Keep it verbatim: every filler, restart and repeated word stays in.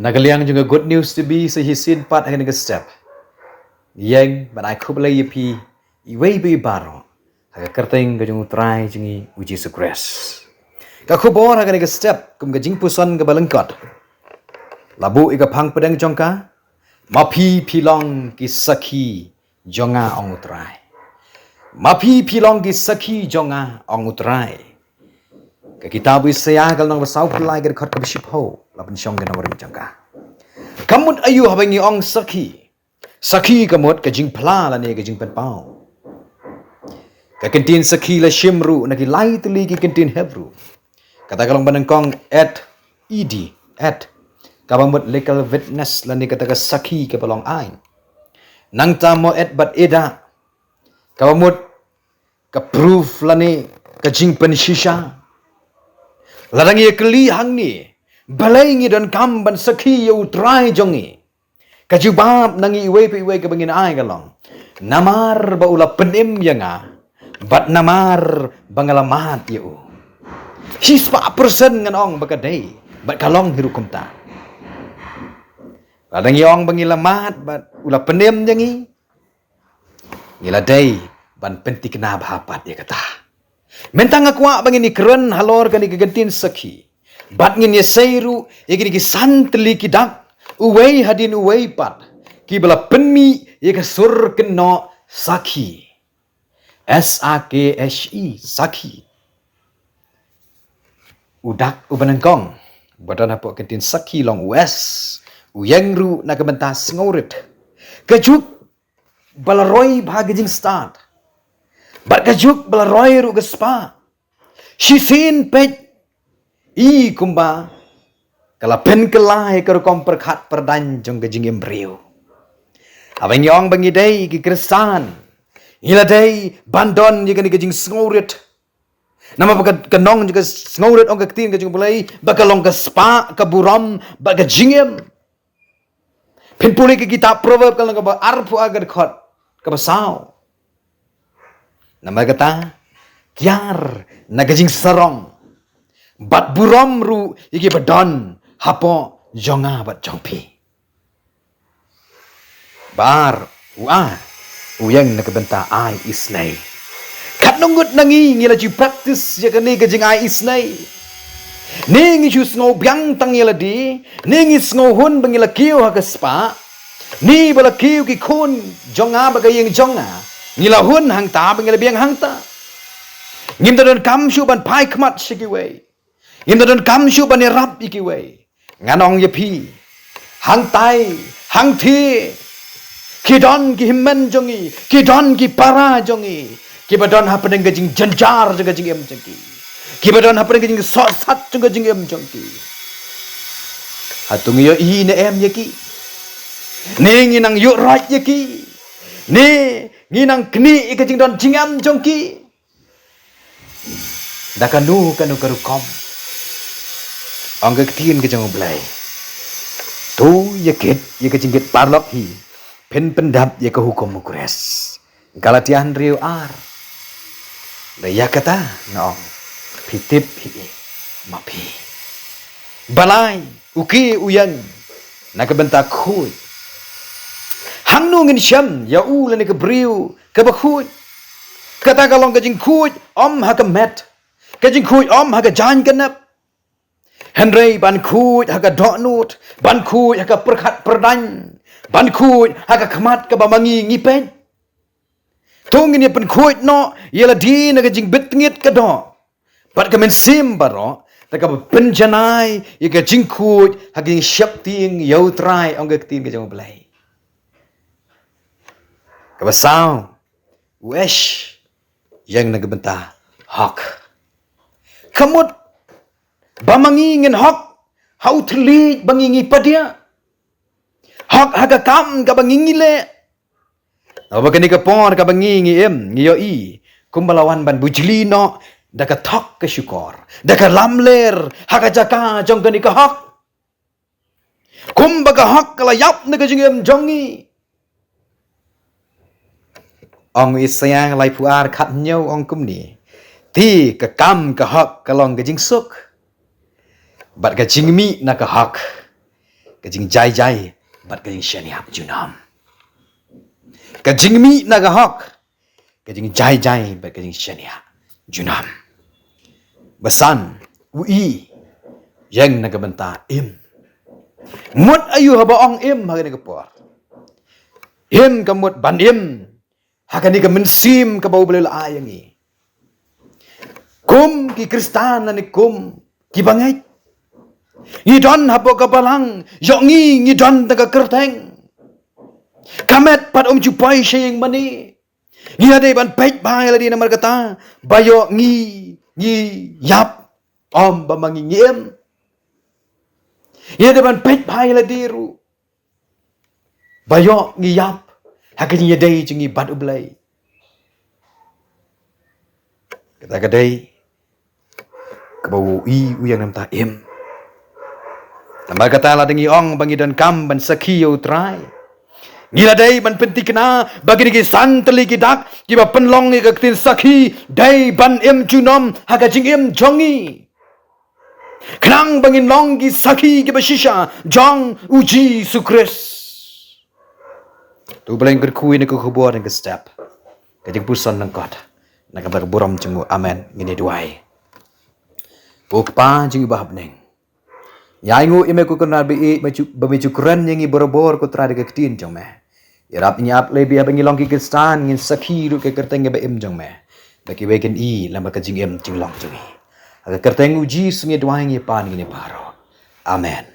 Na ka liang jong ka Good News T V sa shisien pat ha kane ka step, ïeng ban ai khublei ïa phi iwei pa iwei baroh ha ka kyrteng ka jong U Trai jong ngi U Jisu Khrist. Ka khubor ha kane ka step kum ka jingpuson kaba lyngkot la buh ïa ka phang pdeng jong ka: Ma phi phi long ki sakhi jong nga, ong U Trai. Ma phi phi long ki sakhi jong nga, ong U Trai. Ka kitab u Isaïah ka lynnong ba sawphew lai, ka dkhot kaba shiphew, la pynshong ka nongrim jong ka. Ka mut aïu haba ngi ong sakhi? Sakhi ka mut ka jingphla lane ka jingpynpaw. Ka kyntien sakhi la shim ruh na ki lai tylli ki kyntien Hebru. Kata ka long ba nyngkong ed, ed, ed, kaba mut legal witness lane kata ka sakhi kaba long aiñ. Nangta mo ed bad eda, kaba mut ka proof lane ka jingpynshisha. Lada ngi ïa kylli hangne, balei ngi donkam ban sakhi ïa U Trai jong ngi? Ka jubab na ngi iwei pa iwei kaba ngin ai ka long: Namar ba u la pynim ïa nga, bad namar ba nga la mad ïa u. Shispah persen ngan ong ba ka dei, bad ka long hi ruh kumta. Lada ngi ong ba ngi la mad bad u la pynim ïa ngi, ngi la dei ban pynthikna bha pat ïa kata. Mynta nga kwah ba ngin ïakren halor kane ka kyntien sakhi, bad ngin ïasei ruh ïa kine ki san tylli ki dak, uwei hadien uwei pat, kiba la pynmih ïa ka sur kynnoh sakhi. S A K H I, sakhi. U dak uba nyngkong ba don hapoh ka kyntien sakhi long u S. U ïeng ruh na ka bynta sngewrit. Ka juk ba la roi bha ka jingstad, bad ka juk ba la roi ruh ka spah. Shisien peit, i kumba ka la pynkylla ïa ka rukom pyrkhat pyrdaiñ jong ka jingim briew. Haba ngi ong ba ngi dei ki Khristan, ngi la dei ban don ïa kane ka jingsngewrit. Namar ba ka, ka nong jong ka sngewrit, ong ka ktien ka jong U Blei, ba ka long ka spah, ka burom bad ka jingim. Phin pule ka kitab Proverb ka lynnong kaba arphew ar, ka dkhot kaba saw. Namar kata, kiar na ka jingsarong bad burom ruh ïa kiba don hapoh jong nga bad jong phi. Ba ar, u A, u ïeng na ka bynta ai isynei. Katno ngut na ngi ngi la ju practice ïa kane ka jingai isynei? Ne ngi ju sngew biang tang ïa lade, ne ngi sngew hun ba ngi la kiew ha ka spah, ne ba la kiew ki khun jong nga bad ka ïing jong nga, ngi la hun hangta bad ngi la biang hangta. Ngim da donkam shuh ban phai khmat sha kiwei. Ngim da donkam shuh ban ïarap ïa kiwei. Ngan ong ïa phi, hangtai hangthie ki don ki hynmen jong ngi, ki don ki para jong ngi, kiba don hapdeng ka jingjynjar jong ka jingim jong ki, kiba don hapdeng ka jingsohsat jong ka jingim jong ki. Hato ngi ïohi ne em ïa ki? Ne ngi nang ïuh roit ïa ki? Ne ngi nang knieh ïa ka jingdon jingem jong ki? Da kano kano ka rukom, ong ka ktien ka jong U Blei, to ïa kit ïa ka jingkit paralok hi, phin pyndap ïa ka hukum U Khrist. Galatia hynriew ar. Da ïa kata nga ong, phi tip hi, ma phi. Balei u ki u ïeng na ka bynta khuid? Hangno ngin shem ïa u lane ka briew kaba khuid? Kata ka long ka jingkhuid ym ha ka met, ka jingkhuid ym ha ka jaiñ ka nep. Hynrei ban khuid ha ka dohnud, ban khuid ha ka pyrkhat pyrdaiñ, ban khuid ha ka khmat kaba ma ngi ngi peit. To ngin ïa pynkhuid noh ïa lade na ka jingbit tngit ka doh bad ka mynsiem baroh, da kaba pynjanai ïa ka jingkhuid ha ka jingsheptieng ïa U Trai, ong ka ktien ka jong U Blei. Kaba saw, u H ïeng na ka bynta hok. Ka mut ba ma ngi ngin hok ha u thylliej ba ngi ngi padiah, hok ha ka kam kaba ngi ngi leh. Naba kane ka por kaba ngi ngi im, ngi ïohi kumba la wan ban bujli noh da ka thok ka shukor, da ka lamler ha ka jaka jong kane ka hok. Kumba ka hok ka la ïap na ka jingim jong ngi. Ong Isaïah laiphew ar khathynñiew, ong kumne: Te ka kam ka hok ka long ka jingsuk, bad ka jingmih na ka hok ka jingjai jai bad ka jingshaniah junom. Ka jingmih na ka hok, ka jingjai jai bad ka jingshaniah junom. Ba san, u i, ïeng na ka bynta im. Mut aïu haba ong im ha kane ka por? Im ka mut ban im ha kane ka mynsiem kaba U Blei la ai ïa ngi. Kum ki Khristan lane kum ki bangeit, ngi don hapoh ka balang, ïoh ngi, ngi don tang ka kyrteng. Ka met pat um ju poi sha ïing mane. Ngi la dei ban peit bha ïa lade namar kata, ba ïoh ngi, ngi ïap, ym ba ma ngi ngi im. Ngi la dei ban peit bha ïa lade ruh, ba ïoh ngi ïap ha ka jingïadei jong ngi bad U Blei. Kata ka dei kaba u i u ïeng na ka bynta im. Namar kata lada ngi ong ba ngi donkam ban sakhi ïa U Trai, ngi la dei ban pynthikna ba kine ki san tylli ki dak kiba pynlong ïa ka ktien sakhi dei ban im junom ha ka jingim jong ngi, khnang ba ngin long ki sakhi kiba shisha jong U Jisu Khrist. To U Blei un kyrkhu ïa kane ka khubor na ka step. Ka jingpuson lyngkot na ka bynta ka burom jong U. Amen. Ngin ïa duwai. Ko Kpa jong ngi ba ha bneng, ngi ainguh ïa Me ko Kynrad baieit ba Me ju kren ïa ngi barabor ko Trai da ka ktien jong Me. Ïarap ngi ap lei ba haba ngi long ki Khristan ngin sakhi ruh ka kyrteng kaba im jong Me da kiwei kin i lem bad ka jingim jinglong jong ngi. Ha ka kyrteng U Jisu ngi duwai ngi pan ngi ne baroh. Amen.